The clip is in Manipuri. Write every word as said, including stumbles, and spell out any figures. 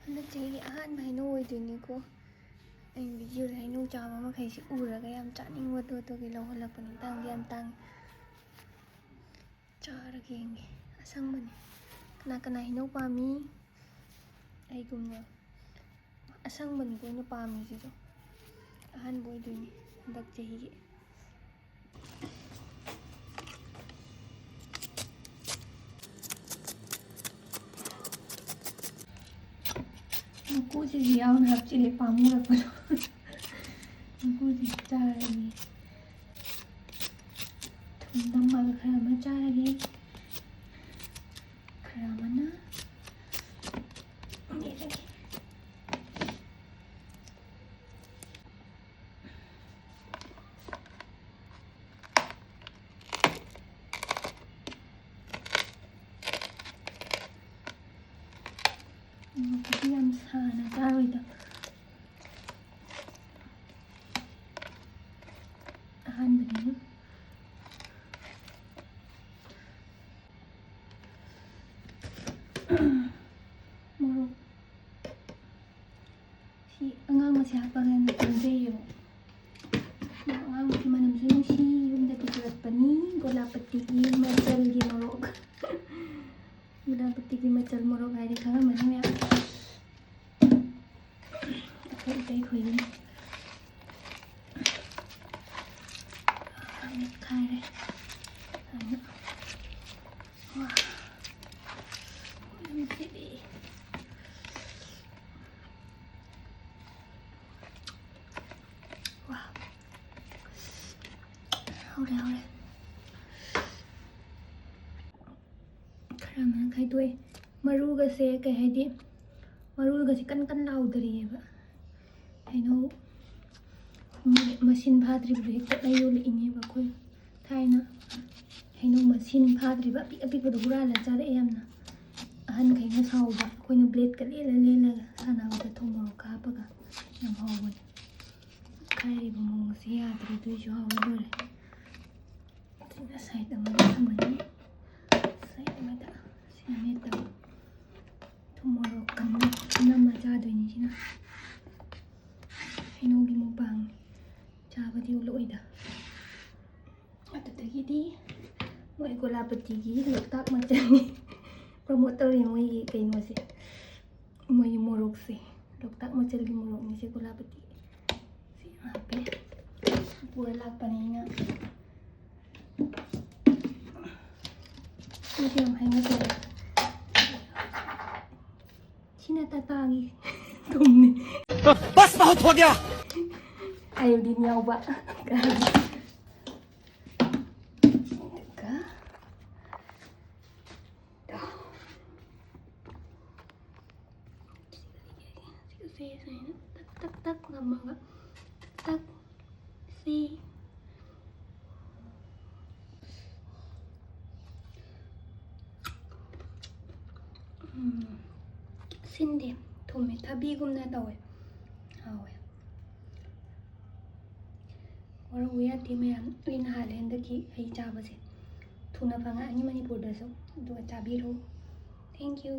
ꯍꯟꯗꯛ ꯆꯍꯤꯒꯤ ꯑꯍꯥꯟꯕ ꯍꯩꯅꯧ ꯑꯣꯏꯗꯣꯏꯅꯤꯀꯣ꯫ ꯑꯩ ꯚꯤꯗꯤꯑꯣꯗ ꯍꯩꯅꯧ ꯆꯥꯕ ꯃꯈꯩꯁꯤ ꯎꯔꯒ ꯌꯥꯝ ꯆꯥꯅꯤꯡꯕꯗꯣ ꯑꯗꯨꯒꯤ ꯂꯧꯍꯜꯂꯛꯄꯅꯤ꯫ ꯇꯥꯡꯗꯤ ꯌꯥꯝ ꯇꯥꯡꯉꯤ꯫ ꯆꯥꯔꯒ ꯌꯦꯡꯒꯦ꯫ ꯑꯁꯪꯕꯅꯤ꯫ ꯀꯅꯥ ꯀꯅꯥ ꯍꯩꯅꯧ ꯄꯥꯝꯃꯤ? ꯑꯩꯒꯨꯝꯅ ꯑꯁꯪꯕꯅꯤꯀꯣ ꯑꯩꯅ ꯄꯥꯝꯃꯤꯁꯤꯁꯨ꯫ ꯑꯍꯥꯟꯕ ꯑꯣꯏꯗꯣꯏꯅꯤ ꯍꯟꯗꯛ ꯆꯍꯤꯒꯤ꯫ ꯃꯀꯨꯁꯤꯁꯨ ꯌꯥꯎꯅ ꯍꯥꯞꯆꯤꯜꯂꯦ, ꯄꯥꯝꯃꯨꯔꯛꯄꯗꯣ꯫ ꯃꯀꯨꯁꯤꯁꯨ ꯆꯥꯔꯒꯦ꯫ ꯊꯨꯝ ꯅꯝꯃꯒ ꯈꯔ ꯑꯃ ꯆꯥꯔꯒꯦ, ꯈꯔ ꯑꯃꯅ ꯃꯦꯠꯂꯒꯦ꯫ ꯃꯣꯔꯣꯛꯇꯨꯗꯤ ꯌꯥꯝ ꯁꯥꯅ ꯆꯥꯔꯣꯏꯗ꯫ ꯑꯍꯥꯟꯕꯅꯤꯅ꯫ ꯃꯣꯔꯣꯛ ꯁꯤ ꯑꯉꯥꯡꯕꯁꯦ ꯍꯥꯞꯄꯒ ꯌꯥꯝꯅ ꯄꯦꯟꯖꯩꯌꯦꯕ꯫ ꯑꯉꯥꯡꯕꯁꯦ ꯃꯅꯝꯁꯨ ꯅꯨꯡꯁꯤ, ꯌꯨꯝꯗꯒꯤ ꯄꯨꯔꯛꯄꯅꯤ, ꯒꯣꯂꯥꯄꯇꯤꯒꯤ ꯃꯆꯜꯒꯤ ꯃꯣꯔꯣꯛ꯫ ꯒꯣꯂꯥꯄꯇꯤꯒꯤ ꯃꯆꯜ ꯃꯣꯔꯣꯛ ꯍꯥꯏꯔꯦ ꯈꯪꯉꯝꯃꯅꯤ ꯃꯌꯥꯝ꯫ ꯑꯩꯈꯣꯏ ꯏꯇꯩ ꯈꯣꯏꯒꯤꯅꯤ꯫ ꯃꯦꯠꯈꯥꯏꯔꯦ꯫ ꯑꯗꯨꯅ ꯋꯥ, ꯌꯥꯝ ꯁꯤꯗꯤ꯫ ꯋꯥ꯫ ꯍꯧꯔꯦ, ꯍꯧꯔꯦ꯫ ꯈꯔ ꯑꯃꯅ ꯈꯥꯏꯗꯣꯛꯑꯦ꯫ ꯃꯔꯨꯒꯁꯦ ꯀꯩ ꯍꯥꯏꯗꯤ, ꯃꯔꯨꯒꯁꯦ ꯀꯟ ꯀꯟ ꯂꯥꯎꯗꯔꯤꯑꯕ꯫ ꯍꯩꯅꯧ ꯃꯁꯤꯡ ꯐꯥꯗ꯭ꯔꯤꯕꯗꯣ ꯍꯦꯛꯇꯠꯂ ꯌꯣꯜꯂꯛꯏꯅꯦꯕ ꯑꯩꯈꯣꯏ꯫ ꯊꯥꯏꯅ ꯍꯩꯅꯧ ꯃꯁꯤꯡ ꯐꯥꯗ꯭ꯔꯤꯕ ꯑꯄꯤꯛ ꯑꯄꯤꯛꯄꯗꯣ ꯍꯨꯔꯥꯜꯂ ꯆꯥꯔꯛꯑꯦ ꯌꯥꯝꯅ꯫ ꯑꯍꯟꯈꯩꯅ ꯁꯥꯎꯕ, ꯑꯩꯈꯣꯏꯅ ꯕ꯭ꯂꯦꯗꯀ ꯂꯦꯜꯂ ꯂꯦꯜꯂꯒ ꯁꯥꯟꯅꯕꯗ ꯊꯨꯝ ꯃꯣꯔꯣꯛꯀ ꯍꯥꯞꯄꯒ ꯌꯥꯝ ꯍꯥꯎꯕꯅꯦ꯫ ꯈꯥꯏꯔꯤꯕ ꯃꯑꯣꯡꯁꯦ ꯌꯥꯗ꯭ꯔꯦ, ꯑꯗꯨꯏꯁꯨ ꯍꯥꯎꯔ ꯂꯣꯏꯔꯦ꯫ ꯑꯗꯨꯅ ꯁꯥꯏꯠ ꯑꯃꯗ ꯊꯝꯃꯅꯤ꯫ ꯁꯥꯏꯠ ꯑꯃꯗ ꯁꯤ ꯑꯃꯦꯠꯇꯕ ꯊꯨꯝ ꯃꯣꯔꯣꯛ ꯀꯟꯅ ꯅꯝ ꯆꯥꯗꯣꯏꯅꯤ ꯁꯤꯅ꯫ ꯍꯩꯅꯧꯒꯤ ꯃꯨꯛꯕꯥꯡꯅꯤ꯫ ꯆꯥꯕꯗꯤ ꯎꯠꯂꯛꯑꯣꯏꯗ꯫ ꯑꯗꯨꯗꯒꯤꯗꯤ ꯃꯣꯏ ꯒꯣꯂꯥꯄꯇꯤꯒꯤ ꯂꯣꯛꯇꯥꯛ ꯃꯆꯜꯅꯤ꯫ ꯄ꯭ꯔꯣꯃꯣꯠ ꯇꯧꯔꯤ ꯃꯣꯏꯒꯤ ꯀꯩꯅꯣꯁꯦ, ꯃꯣꯏꯒꯤ ꯃꯣꯔꯣꯛꯁꯦ꯫ ꯂꯣꯛꯇꯥꯛ ꯃꯆꯜꯒꯤ ꯃꯣꯔꯣꯛꯅꯤ ꯁꯤ ꯒꯣꯂꯥꯄꯇꯤ꯫ ꯁꯤ ꯍꯥꯞꯄꯦ꯫ ꯄꯨꯔ ꯂꯥꯛꯄꯅꯦ ꯑꯩꯅ꯫ ꯃꯣꯏꯁꯦ ꯌꯥꯝ ꯍꯥꯏꯅꯖꯔꯦ꯫ ꯁꯤꯅ ꯇꯥꯇꯥꯒꯤ ꯊꯨꯝꯅꯤ꯫ बस, बहुत हो गया। ꯑꯥꯏꯑꯣꯗꯤꯟ ꯌꯥꯎꯕ꯫ ꯑꯗꯨꯒ ꯁꯤꯒꯁꯦ ꯁꯨꯃꯥꯏꯅ ꯇꯛ ꯇꯛ ꯇꯛ ꯅꯝꯃꯒ ꯇꯛ ꯇꯛ ꯁꯤ ꯎꯝ, ꯁꯤꯟꯗꯦ, ꯊꯨꯝꯃꯦ, ꯊꯕꯤꯒꯨꯝꯅ ꯇꯧꯋꯦ, ꯍꯥꯎꯋꯦ꯫ ꯋꯥꯔꯧꯕ ꯌꯥꯗꯦ ꯃꯌꯥꯝ, ꯑꯩ ꯅꯍꯥꯟ ꯍꯟꯗꯛꯀꯤ ꯍꯩ ꯆꯥꯕꯁꯦ ꯊꯨꯅ ꯐꯪꯉꯛꯑꯅꯤ ꯃꯅꯤꯄꯨꯔꯗꯁꯨ, ꯑꯗꯨꯒ ꯆꯥꯕꯤꯔꯣ꯫ Thank you꯫